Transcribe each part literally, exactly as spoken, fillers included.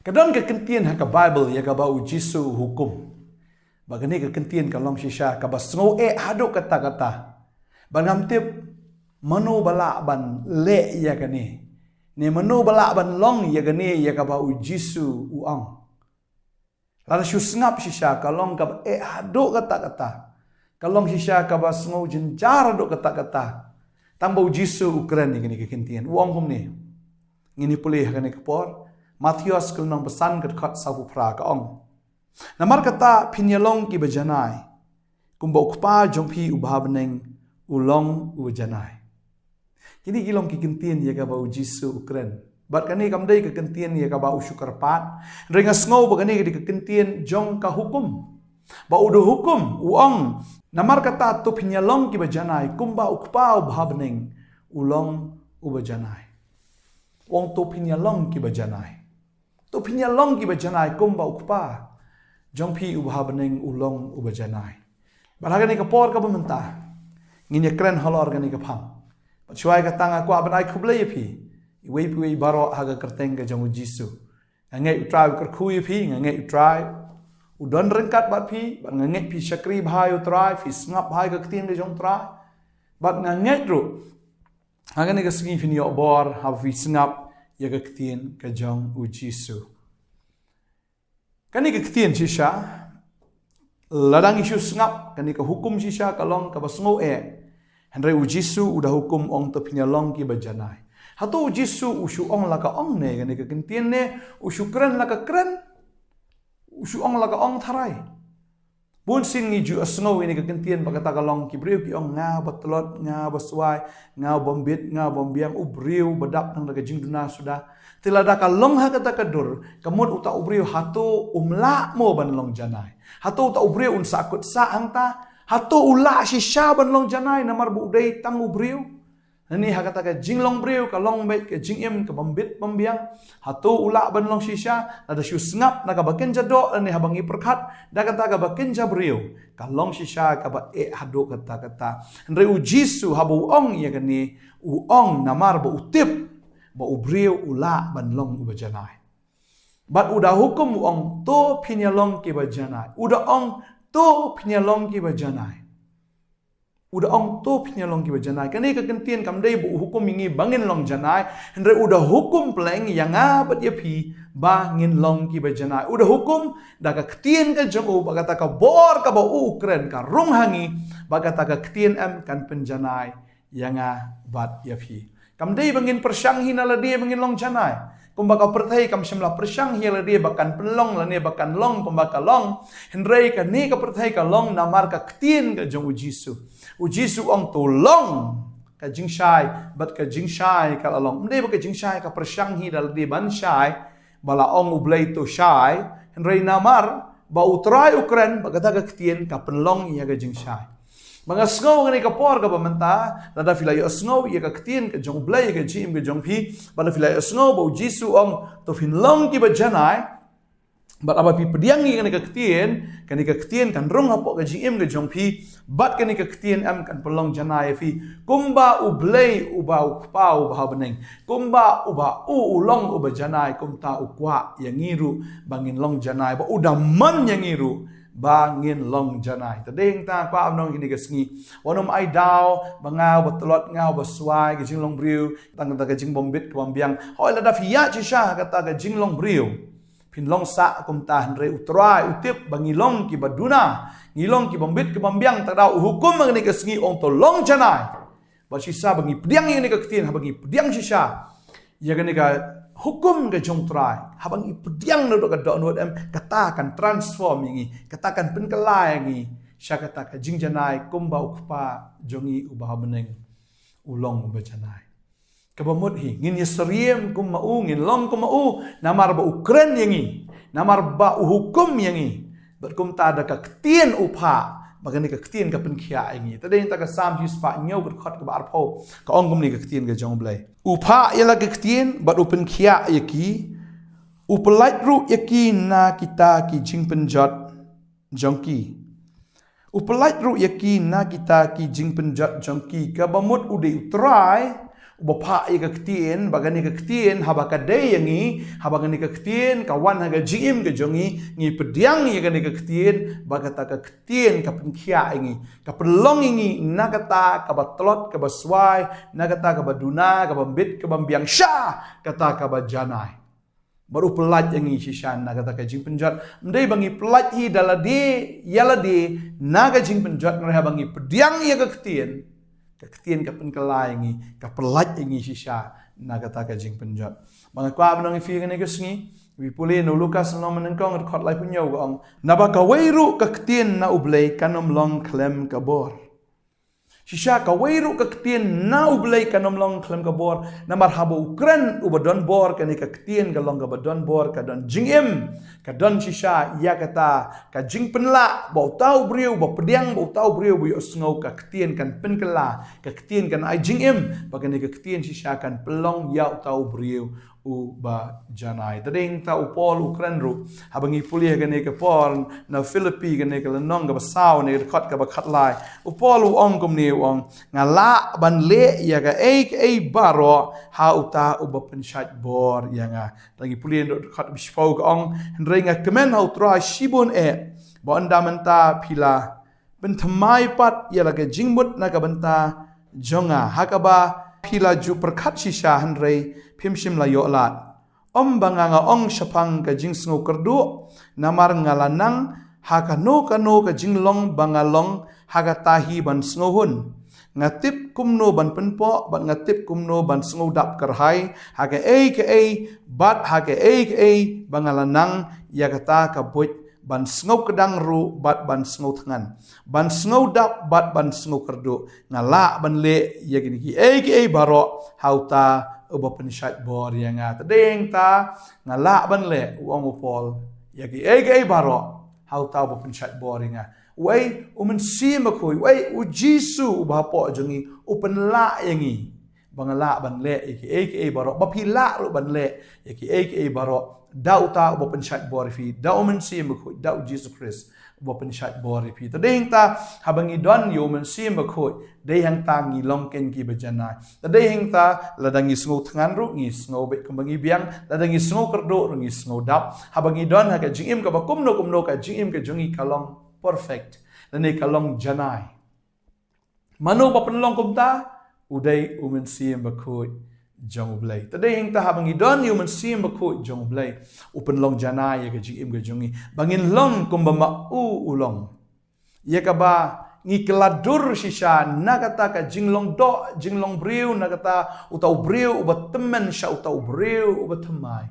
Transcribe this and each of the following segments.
Ka don ka kyntien ha ka Baibl ïa kaba u Jisu u hukum. Ba kane ka kyntien ka long shisha kaba sngew eh haduh katta katta. Ba ngam tip mano ba lah ban leh ïa kane, ne mano ba lah ban long ïa kane ïa kaba u Jisu u ong. Lada shu sngap shisha ka long kaba eh haduh katta katta. Ka long shisha kaba sngew jynjar haduh katta katta. Tang ba u Jisu u kren ïa kane ka kyntien, u ong kumne. Ngin ïa pule ha kane ka por. Mathaios ka lynnong ba san ka dkhot sawphew phra ka ong, namar kata phin ïa long kiba janai, kumba u Kpa jong phi uba ha bneng u long uba janai. Kine ki long ki kyntien ïa kaba u Jisu u kren. Bad kane kam dei ka kyntien ïa kaba u shu kyrpad. Hynrei nga sngew ba kane ka dei ka kyntien jong ka hukum. Ba u da hukum, u ong, namar kata to phin ïa long kiba janai, kumba u Kpa uba ha bneng u long uba janai. U ong to phin ïa long kiba janai. To phin ïa long kiba janai kumba u Kpa jong phi uba ha bneng u long uba janai. Bad ha kane ka por kaba mynta ngin ïa kren halor kane ka phang. Bad shuwa ïa kata nga kwah ban ai khublei ïa phi iwei pa iwei baroh ha ka kyrteng ka jong u Jisu. Nga ngeit u Trai u kyrkhu ïa phi, nga ngeit u Trai u don ryngkat bad phi, bad nga ngeit phi shakri bha ïa u Trai, phi sngap bha ïa ka ktien ka jong u Trai. Bad nga ngeit ruh ha kane ka sngi phin ïoh bor haba phi sngap ïa ka ktien ka jong u Jisu. Kane ka ktien shisha, lada ngi shu sngap, kane ka hukum shisha ka long kaba sngew eh. Hynrei u Jisu u da hukum, ong to phin ïa long kiba janai. Hato u Jisu u shu ong la ka ong ne kane ka kyntien, ne u shu kren la ka kren, u shu ong la ka ong tharai? Bun sien ngi ju sngew ïa kane ka kyntien ba kata ka long, ki briew ki ong, nga ba tlot, nga ba swai, nga ba mbit, nga ba mbiang, u briew ba dap tang da ka jingduna suda. Te lada ka long ha kata ka dur, ka mut uta u briew hato um lah mo ban long janai? Hato uta u briew un sahkut sah hangta? Hato u lah shisha ban long janai namar ba u dei tang u briew? Lane ha kata ka jinglong briew ka long beit ka jingim kaba mbit ba mbiang. Hato u lah ban long shisha? Lada shu sngap na kaba kynja doh lane haba ngi pyrkhat da kata kaba kynja briew, ka long shisha kaba eh haduh katta katta. Hynrei u Jisu haba u ong ïa kane, u ong namar ba u tip ba u briew u lah ban long uba janai. Bad u da hukum, u ong to phin ïa long kiba janai. U da ong to phin ïa long kiba janai. U da ong to phin ïa long kiba janai. Kane ka kyntien kam dei ba u hukum ïa ngi ba ngin long janai, hynrei u da hukum pleng ïa nga bad ïa phi ba ngin long kiba janai. U da hukum da ka ktien ka jong u, ba kata ka bor kaba u kren ka rung ha ngi, ba kata ka ktien em kan pynjanai ïa nga bad ïa phi. Kam dei ba ngin pyrshang hi na lade ba ngin long janai. Kumba ka pyrthei kam shym la pyrshang hi ïa lade ba kan pynlong lane ba kan long kumba ka long. Hynrei kane ka pyrthei ka long namar ka ktien ka jong u Jisu. U Jisu ong to long ka jingshai, bad ka jingshai ka la long. Ym dei ba ka jingshai ka pyrshang hi da lade ban shai, ba la ong u Blei to shai, hynrei namar ba u Trai u kren, ba kata ka ktien ka pynlong ïa ka jingshai. Ba nga sngew kane ka por kaba mynta, lada phi la ïohsngew ïa ka ktien ka jong u Blei ïa ka jingim ka jong phi, ba lada phi la ïohsngew ba u Jisu u ong to phin long kiba janai, bad haba phi pdiang ïa kane ka ktien, kane ka ktien kan rung hapoh ka jingim ka jong phi, bad kane ka ktien em kan pynlong janai ïa phi. Kumba u Blei uba u Kpa uba ha bneng, kumba uba u u long uba janai, kumta u kwah ïa ngi ruh ba ngin long janai, ba u da mon ïa ngi ruh ba ngin long janai. Te dei hangta kwah ban ong kine ki sngi, wat nym ai daw ba nga uba tlot, nga uba swai, ka jinglong briew tang da ka jingbombit kaba mbiang. Hooid, lada phi ïaid shisha kata ka jinglong briew, phin long sah kumta, hynrei u Trai u tip ba ngi long kiba duna, ngi long kiba mbit kiba mbiang. Te da u hukum ha kane ka sngi, ong to long janai. Bad shisha ba ngi pdiang ïa kane ka ktien, haba ngi pdiang shisha ïa kane ka hukum ka jong u Trai, haba ngi pdiang naduh ka dohnud em, kata kan transform ïa ngi, kata kan pynkylla ïa ngi sha kata ka jingjanai kumba u Kpa jong ngi uba ha bneng u long uba janai. Kaba mut hi ngin ïa syriem kum ma u, ngin long kum ma u, namar ba u kren ïa ngi, namar ba u hukum ïa ngi. Bad kumta da ka ktien u phah, ba kane ka ktien ka pynkhiah ïa ngi. Te dei nangta ka Salm shispah hynñiew ka dkhot kaba arphew, ka ong kumne ka ktien ka jong u Blei: U phah ïa la ka ktien bad u pynkhiah ïa ki, u pyllait ruh ïa ki na kita ki jingpynjot jong ki. U pyllait ruh ïa ki na kita ki jingpynjot jong ki. Kaba mut u dei u Trai uba phah ïa ka ktien, ba kane ka ktien haba ka dei ïa ngi, haba kane ka ktien ka wan ha ka jingim ka jong ngi, ngi pdiang ïa kane ka ktien, ba kata ka ktien ka pynkhiah ïa ngi, ka pynlong ïa ngi na kata kaba tlot, kaba swai, na kata kaba duna, kaba mbit, kaba mbiang, sha kata kaba janai. Bad u pyllait ïa ngi shisha na kata ka jingpynjot. Ym dei ba ngi pyllait hi da lade ïa lade na ka jingpynjot, hynrei haba ngi pdiang ïa ka ktien, ka ktien ka pynkylla ïa ngi, ka pyllait ïa ngi shisha na kata ka jingpynjot. Ba nga kwah ban ong ïa phi kane ka sngi, phi pule na u Lukas lynnong banyngkong, dkhot laiphew hynñiew, ka ong: Naba kawei ruh ka ktien na U Blei kan ym long khlem ka bor. Shisha, kawei ruh ka ktien na U Blei kan ym long khlem ka bor. Namar haba u kren uba don bor, kane ka ktien ka long kaba don bor, ka don jingim, ka don shisha ïa kata ka jingpynlah, ba uta u briew ba pdiang, ba uta u briew ba ïohsngew, ka ktien kan pynkylla, ka ktien kan ai jingim, ba kane ka ktien shisha kan pynlong ïa uta u briew uba janai. Te dei hangta u Paul u kren ruh, haba ngi pule ha kane ka por na Philippi, kane ka lynnong kaba saw, ne ka dkhot kaba khatlai, u Paul u ong kumne, u ong: Nga lah ban leh ïa kaei kaei baroh ha uta uba pynshait bor ïa nga. Te ngi pule na dkhot ba shiphew, ka ong: Hynrei nga kmen ha U Trai shibun eh, ba ynda mynta phi la pynthymmai pat ïa la ka jingmut na ka bynta jong nga, ha kaba phi la ju pyrkhat shisha, hynrei phim shym la ïoh lad. Ym ba nga nga ong shaphang ka jingsngew kyrduh, namar nga la nang ha kano kano ka jinglong ba nga long ha kata hi ban sngewhun. Nga tip kumno ban pynpoh, bad nga tip kumno ban sngewdap kyrhai ha kaei kaei, bad ha kaei kaei ba nga la nang ïa kata ka buit, ban sngewkdang ruh bad ban sngewthngan, ban sngewdap bad ban sngewkyrduh. Nga lah ban leh ïa kine kiei kiei baroh ha uta uba pynshait bor ïa nga. Te dei hangta, nga lah ban leh, u ong u Paul, ïa kiei kiei baroh ha uta uba pynshait bor ïa nga. Wei, u Mynsiem Bakhuid, wei, u Jisu uba hapoh jong ngi, u pynlah ïa ngi ba nga lah ban leh ïa kiei kiei baroh, ba phi lah ruh ban leh ïa kiei kiei baroh da uta uba pynshait bor ïa phi, da u Mynsiem Bakhuid, da u Jisu Khrist uba pynshait bor ïa phi. Te dei hangta, haba ngi don ïa u Mynsiem Bakhuid, dei hangta ngi long kein kiba janai. Te dei hangta, lada ngi sngewthngan ruh ngi sngew beit kumba ngi biang, lada ngi sngewkyrduh ruh ngi sngewdap. Haba ngi don ha ka jingim kaba kumno kumno, ka jingim ka jong ngi ka long perfect, lane ka long janai. Mano ba pynlong kumta? U dei u Mynsiem Bakhuid jong U Blei. Te dei hangta, haba ngi don ïa u Mynsiem Bakhuid jong U Blei, u pynlong janai ïa ka jingim ka jong ngi, ba ngin long kumba ma u u long. Ïa kaba ngi kylla dur shisha na kata ka jinglong doh, jinglong briew, na kata uta u briew uba tymmen sha uta u briew uba thymmai,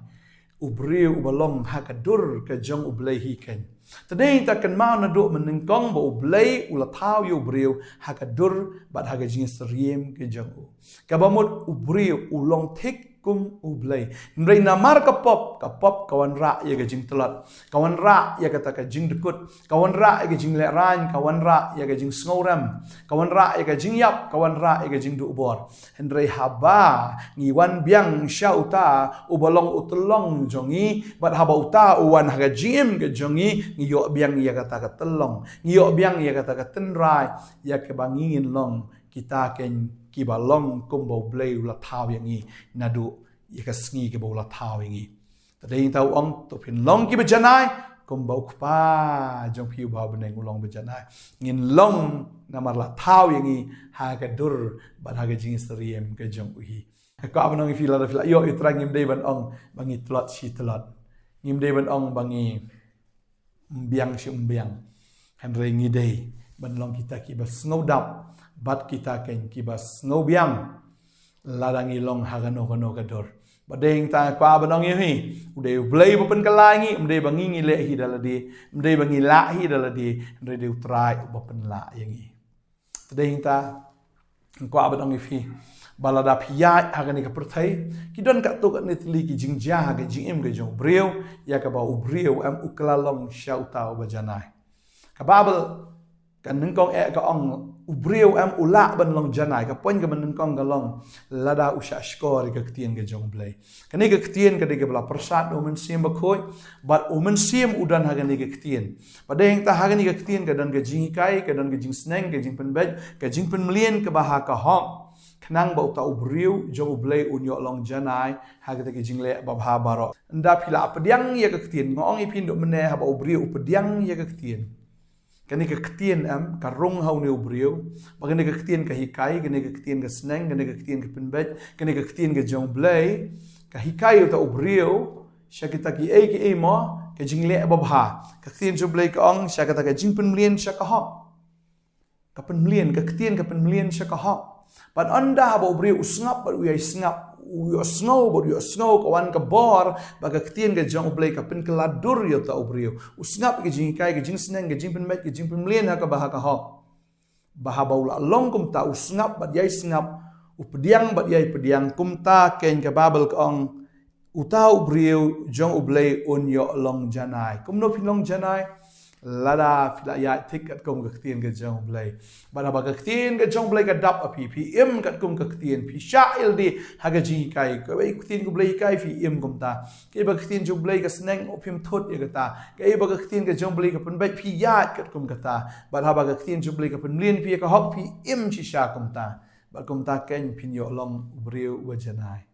u briew uba long ha ka dur ka jong U Blei hi kein. Te dei hangta, kynmaw naduh mynnyngkong ba U Blei u la thaw ïa u briew ha ka dur bad ha ka jingsyriem ka jong u. Kaba mut u briew u long thik kum U Blei. Hynrei namar ka pop, ka pop ka wanrah ïa ka jingtlot, ka wanrah ïa kata ka jingdkut, ka wanrah ïa ka jinglehrain, ka wanrah ïa ka jingsngewrem, ka wanrah ïa ka jingïap, ka wanrah ïa ka jingduh bor. Hynrei haba ngi wan biang sha uta uba long u tyllong jong ngi, bad haba uta u wan ha ka jingim ka jong ngi, ngi ïoh biang ïa kata ka tyllong, ngi ïoh biang ïa kata ka tynrai, ïa kaba ngi ngin long kita kein kiba long kumba U Blei u la thaw ïa ngi naduh ïa ka sngi kaba u la thaw ïa ngi. Te dei hangta u ong, to phin long kiba janai, kumba U Kpa jong phi uba ha bneng u long ba janai. Ngin long namar la thaw ïa ngi ha ka dur bad ha ka jingsyriem ka jong u hi. Ka kwah ban ong ïa phi, lada phi la ïoh ïa U Trai, ngim dei ban ong ba ngi tlot shi tlot, ngim dei ban ong ba ngi ym biang shi ym biang. Hynrei ngi dei ban long kita kiba sngewdap bad kita kein kiba sngewbiang lada ngi long ha kano kano ka dur. Bad dei hangta, kwah ban ong ïa phi, u dei U Blei uba pynkylla ïa ngi, ym dei ba ngi ngi leh hi da lade, ym dei ba ngi lah hi da lade, hynrei dei U Trai uba pynlah ïa ngi. Te dei hangta, nga kwah ban ong ïa phi ba lada phi ïaid ha kane ka pyrthei, ki don katto katne tylli ki jingjia ha ka jingim ka jong u briew, ïa kaba u briew em u kylla long sha uta uba janai. Ka Baibl ka nyngkong eh ka ong, u briew em u lah ban long janai. Ka point kaba nyngkong ka long, lada u shah shkor ïa ka ktien ka jong U Blei. Kane ka ktien ka dei kaba la pyrshah da u Mynsiem Bakhuid, bad u Mynsiem u don ha kane ka ktien. Bad dei hangta, ha kane ka ktien ka don ka jinghikai, ka don ka jingsneng, ka jingpynbeit, ka jingpynmlien kaba ha ka hok. Khnang ba uta u briew jong U Blei un ïoh long janai ha kita ki jingleh babha baroh. Ynda phi la pdiang ïa ka ktien, nga ong ïa phi naduh mynne, haba u briew u pdiang ïa ka ktien, kane ka ktien em ka rung ha une u briew, ba kane ka ktien ka hikai, kane ka ktien ka sneng, kane ka ktien ka pynbeit, kane ka ktien ka jong U Blei ka hikai uta u briew sha kita kiei kiei mo, ka jingleh babha. Ka ktien jong U Blei ka ong sha kata ka jingpynmlien sha ka hok. Ka pynmlien, ka ktien ka pynmlien sha ka hok. Bad ynda haba u briew u sngap bad u ïai sngap, u ïohsngew bad u ïohsngew, ka wan ka bor ba ka ktien ka jong U Blei ka pynkylla dur ïa uta u briew. U sngap ka jinghikai, ka jingsneng, ka jingpynbeit, ka jingpynmlien ha kaba ha ka hok. Ba haba u la long kumta, u sngap bad ïai sngap, u pdiang bad ïai pdiang, kumta keiñ ka Baibl ka ong, uta u briew jong U Blei un ïoh long janai. Kumno phin long janai? Lada phi la ïaid thik katkum ka ktien ka jong U Blei. Bad haba ka ktien ka jong U Blei ka dap ha phi, phi im katkum ka ktien, phi shah ïalade ha ka jinghikai. Kaei ba ka ktien ka U Blei hikai, phi im kumta. Kaei ba ka ktien jong U Blei ka sneng, phim thut ïa kata. Kaei ba ka ktien ka jong U Blei ka pynbeit, phi ïaid katkum kata. Bad haba ka ktien jong U Blei ka pynmlien phi ïa ka hok, phi im shisha kumta. Bad kumta keiñ phin ïoh long u briew uba janai.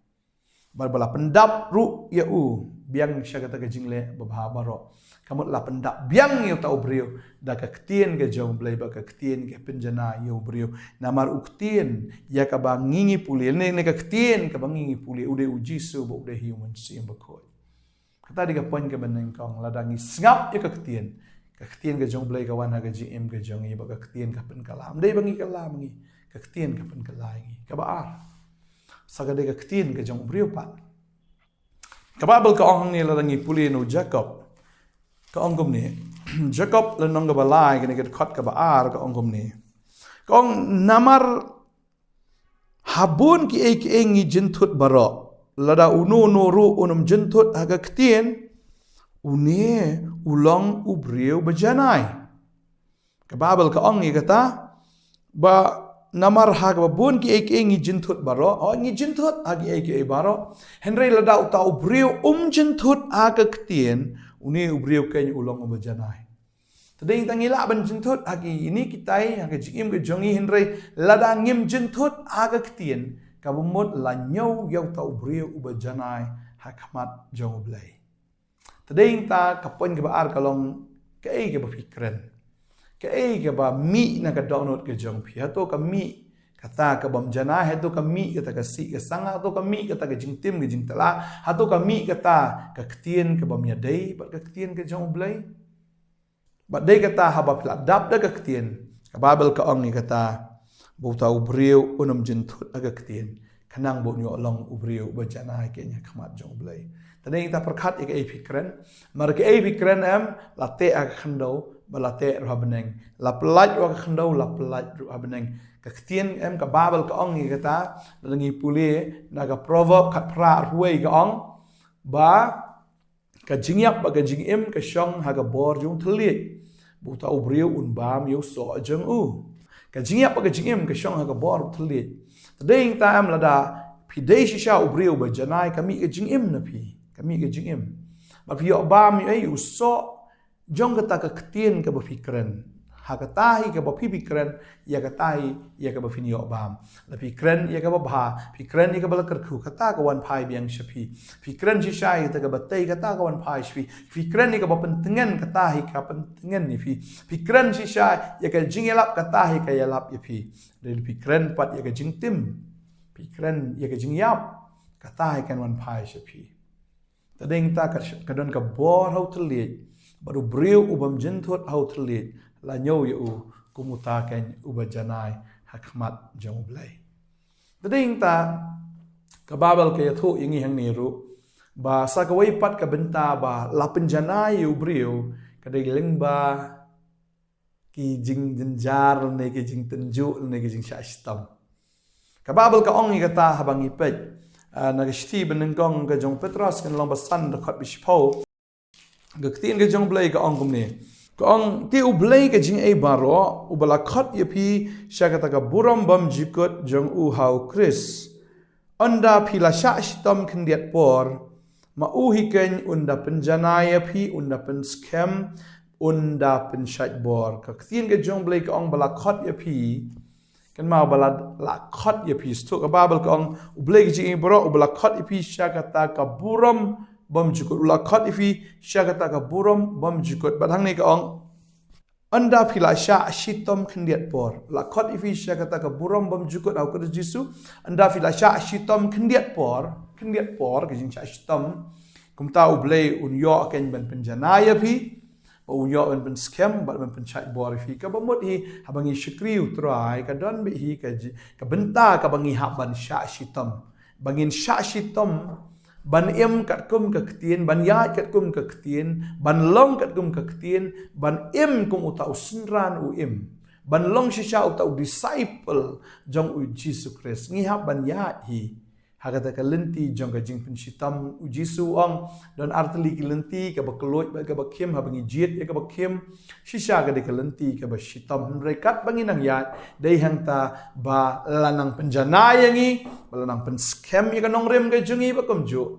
Bad ba la pyndap ruh ïa u biang sha kata ka jingleh babha baroh. Ka mut la pyndap biang ïa uta u briew da ka ktien ka jong U Blei, bad ka ktien ka pynjanai ïa u briew. Namar u ktien ïa kaba ngi ngi pule, ne, ne ka ktien kaba ngi ngi pule, u dei U Jisu bad u dei hi U Mynsiem Bakhuid. Kata dei ka point kaba nyngkong, lada ngi sngap ïa ka ktien, ka ktien ka jong U Blei ka wan ha ka jingim ka jong ngi, bad ka ktien ka pynkylla. Ym dei ba ngi kylla ma ngi, ka ktien ka pynkylla ïa ngi. Kaba ar, sa ka dei ka ktien ka jong u briew pat. Ka Baibl ka ong hangne, lada ngi pule na u Jakob, ka ong kumne. Jakob lynnong kaba lai, kane ka dkhot kaba ar, ka ong kumne. Ka ong, namar ha bun kiei kiei ngi jynthut baroh. Lada uno uno ruh un ym jynthut ha ka ktien, une u long u briew ba janai. Ka Baibl ka ong ïa kata, ba namar ha kaba bun kiei kiei ngi jynthut baroh, oh, ngi jynthut ha kiei kiei baroh. Hynrei lada uta u briew um jynthut ha ka ktien, une u briew keiñ u long uba janai. Te dei tang ngi lah ban jynthut ha kine kitai, ha ka jingim ka jong ngi, hynrei lada ngim jynthut ha ka ktien, kaba mut la ñiew ïa uta u briew uba janai ha khmat jong U Blei. Te dei ta ka point kaba ar ka long, kaei kaba phi kren. Kaei kaba mih na ka dohnud ka jong phi. Hato ka mih kata ka bym janai, hato ka mih kata ka sih ka sangah, hato ka mih kata ka jingtim ka jingtla, hato ka mih kata ka ktien ka bym ïadei bad ka ktien ka jong U Blei. Bad dei kata haba phi la dap da ka ktien, ka Baibl ka ong ïa kata, ba uta u briew un ym jynthut ha ka ktien, khnang ba un ïoh long u briew uba janai keiñ ha khmat jong U Blei. Te dei ta pyrkhat ïa kaei phi kren. Namar kaei phi kren em, la teh ha ka khyndew, bad la teh ruh ha bneng. La pyllait ruh ha ka khyndew, la pyllait ruh ha bneng. Ka ktien em, ka Baibl ka ong ïa kata, lada ngi pule na ka Proverb khatphra arphew wei ka ong, ba ka jingïap bad ka jingim ka shong ha ka bor jong u thylliej, bad uta u briew un bam ïa u soh jong u. Ka jingïap bad ka jingim ka shong ha ka bor u thylliej. Te dei ta em, lada phi dei shisha u briew ba janai, ka mih ka jingim na phi, ka mih ka jingim. Bad phi ïoh bam ïa u soh jong kata ka ktien kaba phi kren. Ha kata hi kaba phi phi kren, ïa kata hi ïa kaba phin ïoh bam. La phi kren ïa kaba bha, phi kren ïa kaba la kyrkhu, kata ka wan phai biang sha phi. Phi kren shisha ïa kata kaba tei, kata ka wan phai sha phi. Phi kren ïa kaba pyntngen, kata hi ka pyntngen ïa phi. Phi kren shisha ïa ka jingïalap, kata hi ka ïalap ïa phi. Dei la phi kren pat ïa ka jingtim, phi kren ïa ka jingïap, kata hi kan wan phai sha phi. Te dei ta ka, ka don ka bor ha u thylliej, bad u briew u bym jynthut ha u thylliej, la ñiew ïa u kum uta keiñ uba janai ha khmat jong U Blei. Te dei ta ka Baibl ka ïathuh ïa ngi hangne ruh, ba sa kawei pat ka bynta ba la pynjanai ïa u briew, ka dei lyngba ki jingjynjar ne ki jingtynjuh ne ki jingshah shitom. Ka Baibl ka ong ïa kata haba ngi peit, ah, na ka shithi banyngkong ka jong u Petros, ka lynnong ba san, dkhot ba shiphew. Ka ktien ka jong U Blei ka ong kumne. Ka ong, te U Blei ka jingaiei baroh, uba la khot ïa phi sha kata ka burom bymjukut jong u ha u Khrist. Ynda phi la shah shitom khyndiat por, ma u hi keiñ un da pynjanai ïa phi, un da pynskhem, un da pynshait bor. Ka ktien ka jong U Blei ka ong ba la khot ïa phi, Kynmaw ba la, la khot ïa phi. Sngewthuh ka Baibl ka ong, U Blei ka jingïeit baroh, uba la khot ïa phi sha kata ka burom bymjukut. U la khot ïa phi sha kata ka burom bymjukut. Bad hangne ka ong, ynda phi la shah shitom khyndiat por. La khot ïa phi sha kata ka burom bymjukut ha u Khrist Jisu. Ynda phi la shah shitom khyndiat por, khyndiat por, ka jingshah shitom. Kumta U Blei un ïoh keiñ ban pynjanai ïa phi. Ba un ïoh ban pynskhem, bad ban pynshait bor ïa phi. Kaba mut hi, haba ngi shakri U Trai, ka don beit hi, ka ji-, ka bynta kaba ngi hap ban shah shitom. Ba ngin shah shitom, ban im katkum ka ktien, ban ïaid katkum ka ktien, ban long katkum ka ktien, ban im kum uta u synran u im. Ban long shisha uta u disciple jong U Jisu Khrist. Ngi hap ban ïaid hi ha kata ka lynti jong ka jingpynshitom. U Jisu u ong, don artylli ki lynti, kaba kylluid bad kaba khim, haba ngi jied ïa kaba khim, shisha ka dei ka lynti kaba shitom. Hynrei katba ngi nang ïaid, dei hangta ba la nang pynjanai ïa ngi, ba la nang pynskhem ïa ka nongrim ka jong ngi, bad kumjuh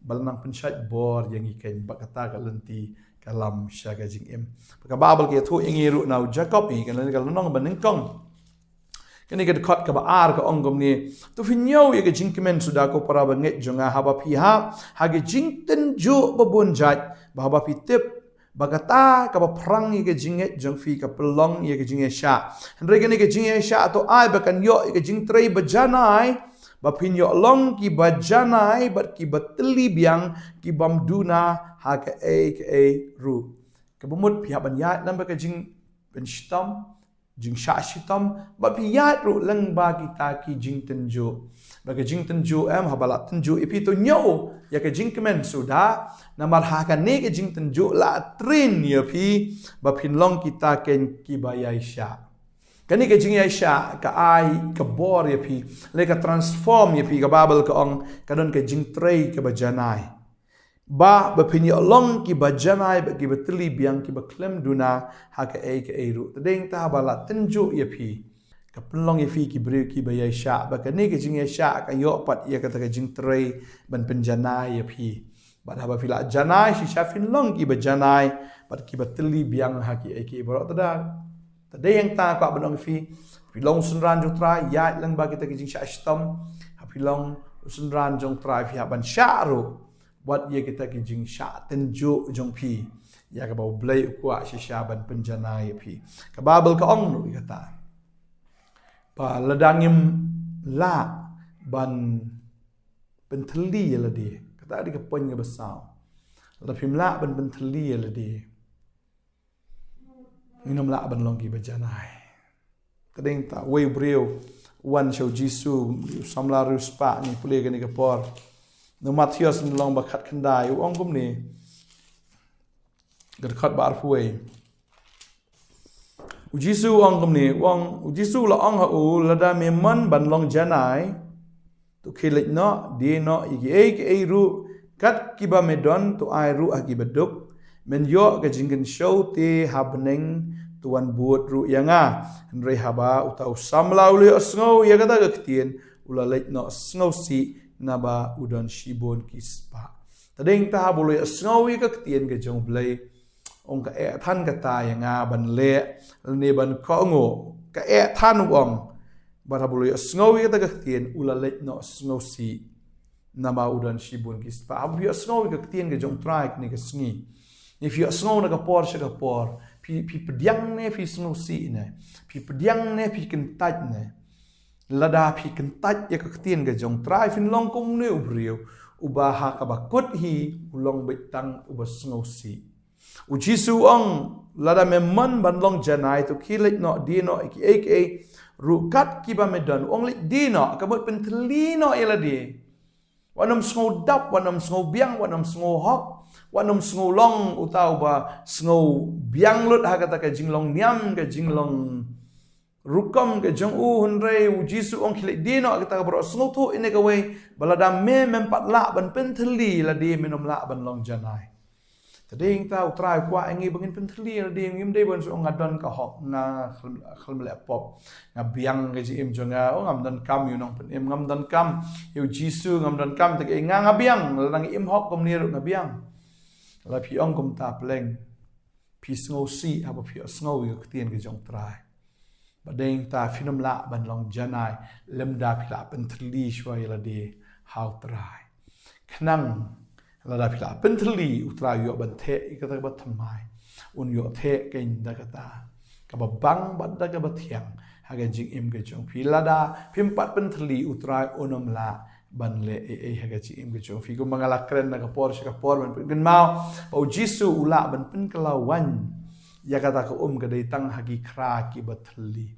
ba la nang pynshait bor ïa ngi keiñ, bad kata ka lynti ka lam sha ka jingim. Bad ka Baibl ka ïathuh ïa ngi ruh na u Jakob, ïa ka lynnong, ka lynnong banyngkong, kane ka dkhot kaba ar, ka ong kumne: To phin ñiew ïa ka jingkmen suda, ko para bangeit jong nga, haba phi hap ha ka jingtynjuh babun jait, ba haba phi tip ba kata kaba phrang ïa ka jingngeit jong phi ka pynlong ïa ka jingïaishah. Hynrei kane ka jingïaishah to ai ba kan ïoh ïa ka jingtrei bajanai, ba phin ïoh long kiba janai bad kiba tylli biang, ki bym duna ha kaei kaei ruh. Kaba mut phi hap ban ïaid lyngba ka jingpynshitom, jingshah shitom, bad phi ïaid ruh lyngba kita ki jingtynjuh. Ba ka jingtynjuh, em, haba la tynjuh ïa phi, to ñiew ïa ka jingkmen suda, namar ha kane ka jingtynjuh la train ïa phi ba phin long kita keiñ kiba ïaishah. Kane ka jingïaishah ka ai ka bor ïa phi, lane ka transform ïa phi. Ka Baibl ka ong, ka don ka jingtrei kaba janai. Ba, ba phin ïoh long kiba janai bad kiba tylli biang, kiba khlem duna ha kaei kaei ruh. Te dei hangta haba la tynjuh ïa phi, ka pynlong ïa phi ki briew kiba ïaishah. Bad kane ka jingïaishah ka ïoh pat ïa kata ka jingtrei ban pynjanai ïa phi. Bad haba phi la janai, shisha phin long kiba janai bad kiba tylli biang ha kiei kiei baroh. Te da, te dei hangta ka kwah ban ong ïa phi, phi long u synran jong U Trai, ïaid lyngba kita ki jingshah shitom. Ha phi long u synran jong U Trai, phi hap ban shah ruh wat ïa kita ki jingshah tynjuh jong phi, ïa kaba U Blei u kwah shisha ban pynjanai ïa phi. Ka Baibl ka ong ruh ïa kata, ba lada ngim lah ban pynthylli ïa lade, kata dei ka point kaba saw. Lada phim lah ban pynthylli ïa lade, ngin ym lah ban long kiba janai. Te dei hangta, uwei u briew u wan sha U Jisu, u samla riewspah, ngi pule kane ka por. Na u Mathaios lynnong ba khatkhyndai, u ong kumne, ka dkhot ba arphew wei. U Jisu u ong kumne, u ong, U Jisu u la ong ha u, lada me mon ban long janai, to khie leit noh, die noh ïa kiei kiei ruh kat kiba me don, to ai ruh ha kiba duk. Men ïoh ka jingkynshew te ha bneng, to wan bud ruh ïa nga. Hynrei haba uta u samla u la ïohsngew ïa kata ka ktien, u la leit noh sngewsih, naba u don shibun ki spah. Te dei hangta haba u la ïohsngew ïa ka ktien ka jong U Blei, ong, ka eh than kata ïa nga ban leh, lane ban kohnguh. Ka eh than, u ong. Bad haba u la ïohsngew ïa kata ka ktien, u la leit noh sngewsih, naba u don shibun ki spah. Haba phi ïohsngew ïa ka ktien ka jong U Trai kane ka sngi, ne phi ïohsngew na ka por sha ka por, phi, phi pdiang ne phi sngewsih ne, phi pdiang ne phi kyntait ne? Lada phi kyntait ïa ka ktien ka jong U Trai, phin long kum une u briew uba ha kaba kut hi u long beit tang uba sngewsih. U Jisu u ong, lada me mon ban long janai, to khie leit noh, die noh ïa kiei kiei ruh kat kiba me don. U ong leit die noh, ka mut pynthylli noh ïa lade. Wat nym sngew dap, wat nym sngew biang, wat nym sngew hok, wat nym sngew long uta uba sngew biang lut ha kata ka jinglong niam, ka jinglong rukom ka jong u. Hynrei U Jisu u ong, khie leit die noh ïa kita ki briew. Sngewthuh ïa kane kawei, ba lada me mem pat lah ban pynthylli ïa lade, men ym lah ban long janai. Te dei hangta U Trai u kwah ïa ngi ba ngin pynthylli ïa lade. Ngim dei ban shu ong, nga don ka hok, nga khlem, khlem leh pop, nga biang ka jingim jong nga, oh, ngam donkam ïa u Nongpynim, ngam donkam ïa U Jisu, ngam donkam te kaei, nga, nga biang, lada nga im hok kumne ruh nga biang. Lada phi ong kumta, pleng phi sngewsih haba phi ïohsngew ïa ka ktien ka jong U Trai. Ba dei ta phin ym lah ban long janai lymda phi la pynthylli shuwa ïa lade ha U Trai. Khnang lada phi la pynthylli, U Trai u ïoh ban theh ïa kata kaba thymmai. Un ïoh theh kein da kata kaba bang bad da kaba thiang ha ka jingim ka jong phi. Lada phim pat pynthylli, U Trai un ym lah ban leh ei ei ha ka jingim ka jong phi. Kumba nga la kren na ka por sha ka por ban pynkynmaw ba U Jisu u lah ban pynkylla waiñ ïa kata ka um ka dei tang ha ki khra kiba thylli.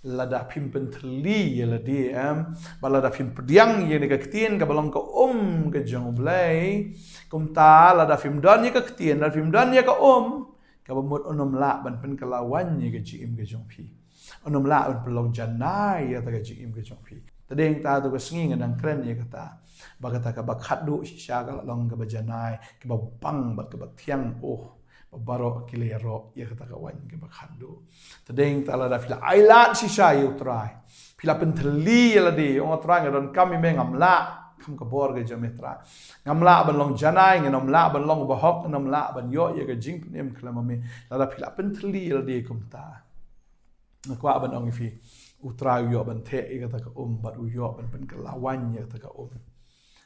Lada phim pynthylli ïa lade, em, ba lada phim pdiang ïa kane ka ktien kaba long ka um ka jong U Blei, kumta lada phim don ïa ka ktien, lada phim don ïa ka um, kaba mut un ym lah ban pynkylla waiñ ïa ka jingim ka jong phi. Un ym lah ban pynlong janai ïa kata ka jingim ka jong phi. Te dei ta tu ka sngi nga dang kren ïa kata ba kata kaba khatduh shisha ka la long kaba janai, kaba bang bad kaba thiang. Oh, ba baroh ki la ïaroh ïa kata ka waiñ kaba khatduh. Te dei ta lada phi la ailad shisha ïa U Trai, phi la pynthylli ïa lade, ong, U Trai, nga donkam ïa me, ngam lah, kham ka bor ka jong me Trai. Ngam lah ban long janai, ngam lah ban long bahok, ngam lah ban ïoh ïa ka jingpynim khlem ma me. Lada phi la pynthylli ïa lade kumta, nga kwah ban ong ïa phi, U Trai u ïoh ban theh ïa kata ka um bad u ïoh ban pynkylla waiñ ïa kata ka um.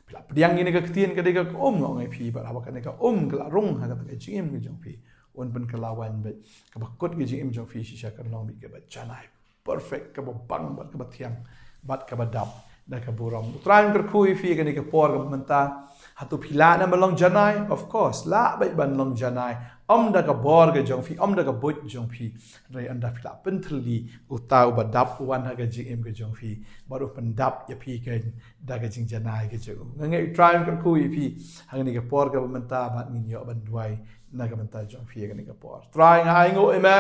Phi la pdiang ïa kane ka ktien ka dei ka um, nga ong ïa phi, bad haba kane ka um ka la rung ha kata ka jingim ka jong phi, un pynkylla waiñ bad kaba kut ka jingim jong phi shisha kan long bad kaba janai perfect, kaba bang bad kaba thiang bad kaba dap da ka burom. U Trai un kyrkhu ïa phi kane ka por kaba mynta. Hato phi lah ne ban long janai? Of course lah bad ban long janai. Ym da ka bor ka jong phi, ym da ka buit jong phi. Hynrei ynda phi la pynthylli, uta uba dap u wan ha ka jingim ka jong phi bad u pyndap ïa phi kein da ka jingjanai ka jong u. Nga ngeit U Trai un kyrkhu ïa phi ha kane ka por kaba mynta bad ngin ïoh ban duwai na ka bynta jong phi ha kane ka por. Trai, nga ainguh ïa me,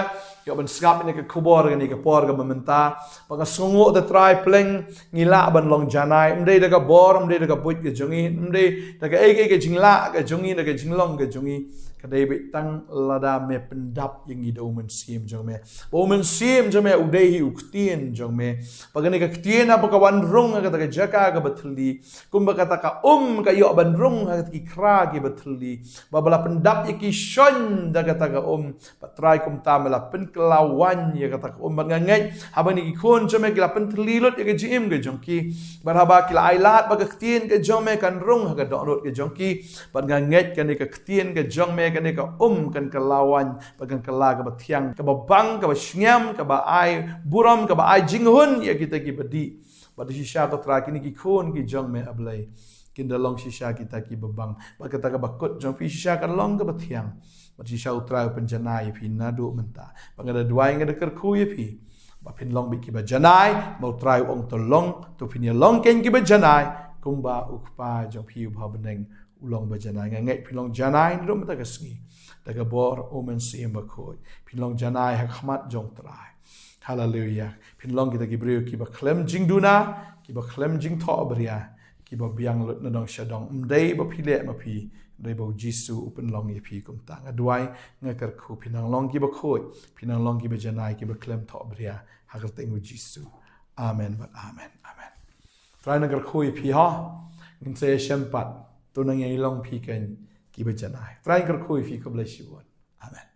ïoh ban sngap ïa kane ka khubor ha kane ka por kaba mynta. Ba nga sngewnguh, te Trai, pleng ngi lah ban long janai, ym dei da ka bor, ym dei da ka buit ka jong ngi, ym dei da kaei kaei ka jinglah ka jong ngi, da ka jinglong ka jong ngi. Ka dei beit tang lada me pyndap ïa ngi da U Mynsiem jong me. Ba U Mynsiem jong me u dei hi u ktien jong me. Ba kane ka ktien haba ka wan rung ha kata ka jaka kaba thylli, kumba kata ka um ka ïoh ban rung ha kata ki khra kiba thylli, ba ba la pyndap ïa ki shoiñ da kata ka um. Bad Trai, kumta me la pynkylla waiñ ïa kata ka um. Bad nga ngeit haba kine ki khun jong me ki la pynthylli lut ïa ka jingim ka jong ki, bad haba ki la ailad ba ka ktien ka jong me kan rung ha ka dohnud ka jong ki, bad nga ngeit kane ka ktien ka jong me, kane ka um kan kylla waiñ bad kan kylla kaba thiang, kaba bang, kaba shngiam, kaba ai burom, kaba ai jinghun ïa kita kiba dih. Bad shisha, ko Trai, kine ki khun ki jong me, A Blei, kin da long shisha kita kiba bang. Bad kata kaba kut jong phi shisha kan long kaba thiang. Bad shisha, U Trai, u pynjanai ïa phi naduh mynta. Bad nga da duwai, nga da kyrkhu ïa phi ba phin long beit kiba janai. Ba U Trai u ong, to long, to phin ïa long kein kiba janai, kumba U Kpa jong phi uba ha bneng u long ba janai. Nga ngeit phin long janai naduh mynta ka sngi da ka bor U Mynsiem Bakhuid. Phin long janai ha khmat jong U Trai. Haleluia. Phin long kita ki briew kiba khlem jingduna, kiba khlem jingthohbria, kiba biang lut na dong sha dong. Ym dei ba phi leh ma phi, hynrei ba U Jisu u pynlong ïa phi. Kumta nga duwai, nga kyrkhu, phin nang long kiba khuid, phin nang long kiba janai, kiba khlem thohbria, ha ka kyrteng U Jisu. Amen bad amen. Amen. Trai un kyrkhu ïa phi, ho. Ngin sa ïashem pat. To nang ïa long phi kein kiba janai. Trai un kyrkhu ïa phi. Khublei shibun. Amen.